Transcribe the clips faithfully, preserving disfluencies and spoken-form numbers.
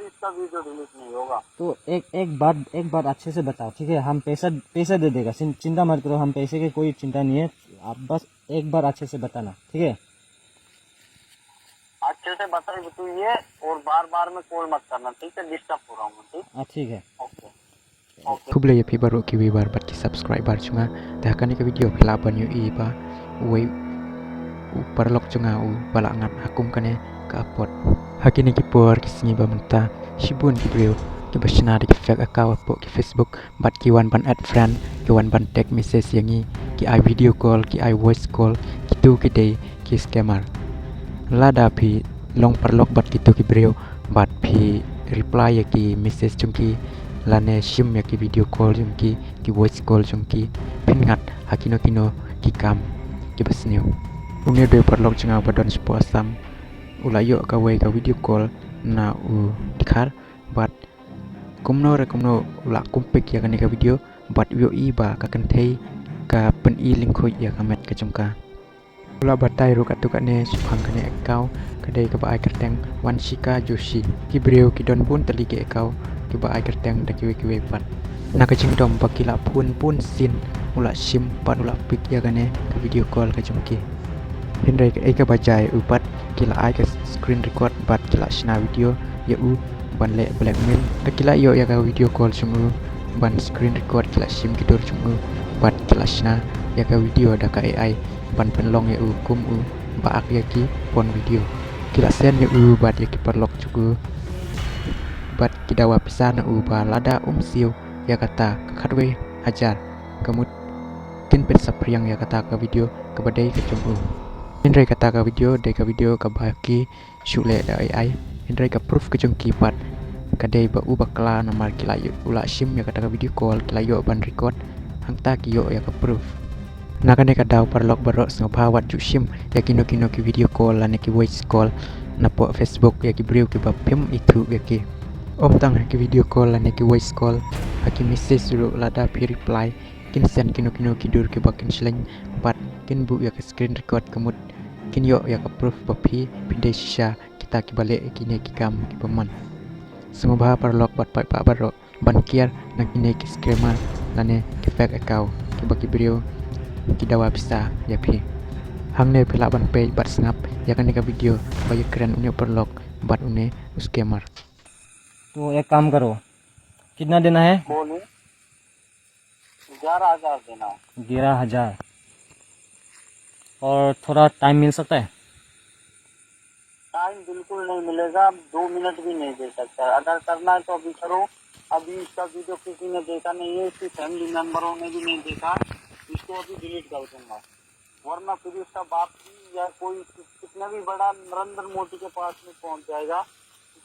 इसका video delete नहीं होगा। तो एक एक बात एक बात अच्छे से बताओ, ठीक है? हम पैसा पैसा दे देगा, चिं- चिंता मत करो, हम पैसे के कोई चिंता नहीं है। आप बस एक बार अच्छे से बताना, ठीक है? अच्छे से बताइए तू ये, और बार बार में कॉल मत करना, ठीक है? डिस्टर्ब हो रहा हूँ, ठीक? हाँ, ठीक है। Okay. Khublei ïa phi baroh ki viewer bad ki subscriber jong nga. Te ha kane ka video phi lah ban ïohi ba uwei u paralok jong nga uba la ngat ha kum kane ka apot. Ha kine ki por ki sngi ba mynta shibun ki briew kiba shna da ki fake account hapoh ki Facebook bad ki wan ban add friend, ki wan ban text message ïa ngi, ki ai video call, ki ai voice call, kitu ki dei ki scammer. Lada phi long paralok bad kitu ki briew bad phi reply ïa ki message jong ki lane shim ïa ki video call jong ki, ki voice call jong ki, phin ngat ha kino kino ki kam kiba sniew. Une u dei u paralok jong nga uba don shapoh Assam, u la ïoh kawei ka video call na u dkhar bad kumno re kumno u la kum pick ïa kane ka video bad u ïohi ba ka kynthei ka pyni lyngkhuid ïa ka met ka jong ka. U la batai ruh katto katne shaphang kane ka account, ka dei kaba ai kyrteng Vanshika Joshi. Ki briew ki don bun tylli ki account kiba ai kyrteng da kiwei kiwei pat. Na ka jingdom ba ki la phone bun sien, u la shim bad u la pick ïa kane ka video call ka jong ki. Hynrei kaei kaba jia ïa u pat, ki la ai ka screen record bad ki la shna video ïa u ban leh blackmail. Da ki la ïoh ïa ka video call jong u ban screen record, ki la shim ki dur jong u bad ki la shna ïa ka video da ka A I ban pynlong ïa u kum u ba act ïa ki porn video. Ki la send ïa u bad ïa ki paralok jong u bad ki dawa pisa na u ba lada um siew ïa kata ka khatwei hajar ka mut kin pynsaphriang ïa kata ka video kaba dei ka jong u. Hynrei kata ka video dei ka video kaba ki shu leh da A I. Hynrei ka proof ka jong ki pat ka dei ba u bakla, namar ki la ïoh, u la shim ïa kata ka video call, ki la ïoh ban record, hangta ki ïoh ïa ka proof. Na kane ka daw paralok baroh, sngewbha wat ju shim ïa kino kino ki video call lane ki voice call napoh Facebook ïa ki briew kiba phim ithuh ïa ki. Ym tang ha ki video call lane ki voice call, ha ki message ruh lada phi reply kin send kino kino ki dur kiba kin shleng bad kin buh ïa ka screen record ka mut kin ïoh ïa ka proof ba phi phi dei shisha kita kiba leh ïa kine ki kam kiba man. Sngewbha paralok bad paidbah baroh ban kiar na kine ki scammer lane ki fake account kiba ki briew ki dawa pisa ïa phi. Hangne phi lah ban peit bad sngap ïa kane ka video ba ïakren une u paralok bad une u scammer. तो एक काम करो, कितना देना है? बोलो। ग्यारह हजार देना है। ग्यारह हजार। और थोड़ा टाइम मिल सकता है? टाइम बिल्कुल नहीं मिलेगा, दो मिनट भी नहीं दे सकता। अगर करना है तो अभी करो। अभी इसका वीडियो किसी ने देखा नहीं है, इसकी फैमिली मेंबरों ने भी नहीं देखा। इसको अभी डिलीट कर दूंगा, वरना फिर इसका बाप भी या कोई कितना भी बड़ा नरेंद्र मोदी के पास में पहुंच जाएगा,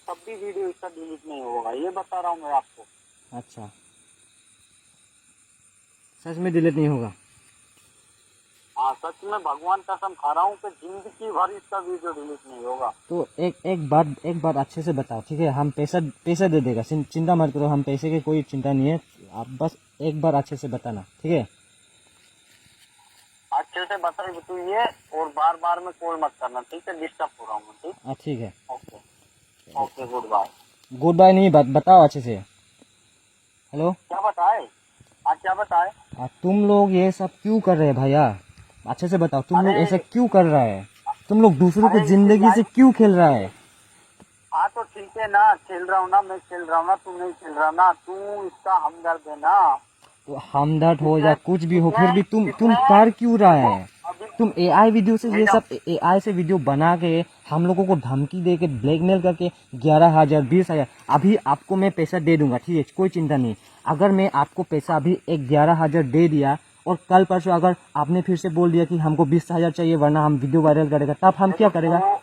तब भी वीडियो इसका डिलीट नहीं होगा, ये बता रहा हूँ मैं आपको। अच्छा, सच में डिलीट नहीं होगा? हाँ, सच में भगवान कसम खा रहा हूँ कि जिंदगी भर इसका वीडियो डिलीट नहीं होगा। तो एक एक बात एक बात अच्छे से बताओ, ठीक है? हम पैसा पैसा दे देगा, चिं- चिंता मत करो, हम पैसे की कोई चिंता नहीं है। आप बस एक बार अच्छे से बताना, ठीक है? अच्छे से बताइए तू ये, और बार बार में कॉल मत करना, ठीक है? डिस्टर्ब हो रहा हूँ मैं, ठीक? हाँ, ठीक है। Okay, okay, good bye. Good bye नहीं, बात बताओ अच्छे से। हेलो। क्या बताए? हाँ, क्या बताए? हाँ, तुम लोग ये सब क्यों कर रहे हैं भैया? अच्छे से बताओ, तुम लोग अरे, ऐसे क्यों कर रहा है? तुम लोग दूसरों की अरे, जिंदगी यार से क्यों खेल रहा है? हाँ, तो ठीक है ना, खेल रहा हूँ ना, मैं खेल रहा हूँ ना, तू नहीं खेल रहा ना, तू इसका हमदर्द है ना। तो हमदर्द हो या कुछ भी हो, फिर भी तुम तुम कर क्यों रहा है? तुम एआई वीडियो से, ये सब एआई से वीडियो बना के हम लोगों को धमकी दे के, ब्लैकमेल करके ग्यारह हजार, बीस हजार, अभी आपको मैं पैसा दे दूंगा, ठीक है, कोई चिंता नहीं। अगर मैं आपको पैसा अभी एक ग्यारह हजार दे दिया और कल परसों अगर आपने फिर से बोल दिया कि हमको बीस हजार चाहिए वरना हम वीडियो वायरल करेगा, तब हम क्या करेगा?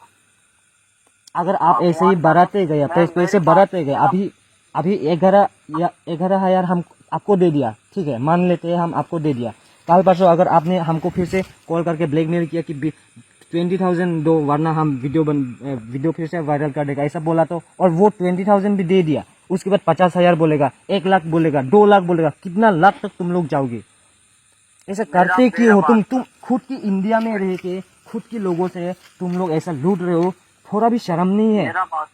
अगर आप ऐसे ही बढ़ाते गए, पै-, पैसे बढ़ाते गए, अभी अभी ग्यारह या ग्यारह हजार हम आपको दे दिया, ठीक है, मान लेते हैं हम आपको दे दिया। कल परसों अगर आपने हमको फिर से कॉल करके ब्लैकमेल किया कि बी- ट्वेंटी थाउजेंड दो वरना हम वीडियो बन अ, वीडियो फिर से वायरल कर देगा, ऐसा बोला तो, और वो ट्वेंटी थाउजेंड भी दे दिया, उसके बाद पचास हजार बोलेगा, एक लाख बोलेगा, दो लाख बोलेगा, कितना लाख तक तुम लोग जाओगे? ऐसा करते क्यों हो तुम? तुम खुद की इंडिया में रह के खुद के लोगों से तुम लोग ऐसा लूट रहे हो, थोड़ा भी शर्म नहीं है? मेरा बात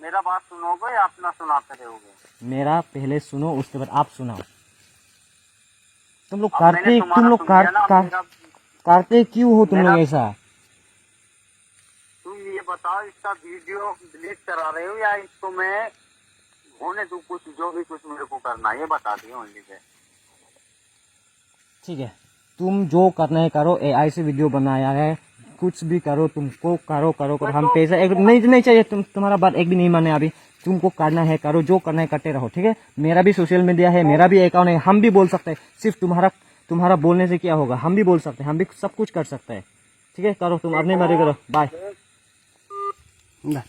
मेरा बात सुनोगे या अपना सुनाते रहोगे? मेरा पहले सुनो, उसके बाद आप सुनाओ। तुम लोग अब मैंने करते तुम्हारा तुम लोग सुन कर, लिया ना, कर, मेरा करते क्यों हो तुम मेरा लोग ऐसा? तुम ये बताओ, इसका वीडियो डिलीट करा रहे हो या इसको मैं होने दूं, कुछ जो भी कुछ मेरे को करना है, ये बता दियो ओनली से। ठीक है, तुम जो करना है करो। एआई से वीडियो बनाया है, कुछ भी करो, तुमको करो करो करो। हम पैसा एक नहीं नहीं चाहिए, तुम तुम्हारा बात एक भी नहीं माने अभी। तुमको करना है करो, जो करना है करते रहो, ठीक है। मेरा भी सोशल मीडिया है, मेरा भी अकाउंट है, हम भी बोल सकते हैं। सिर्फ तुम्हारा तुम्हारा बोलने से क्या होगा, हम भी बोल सकते हैं, हम भी सब कुछ कर सकते हैं, ठीक है। करो तुम अपने मर्जी करो, बाय। Da.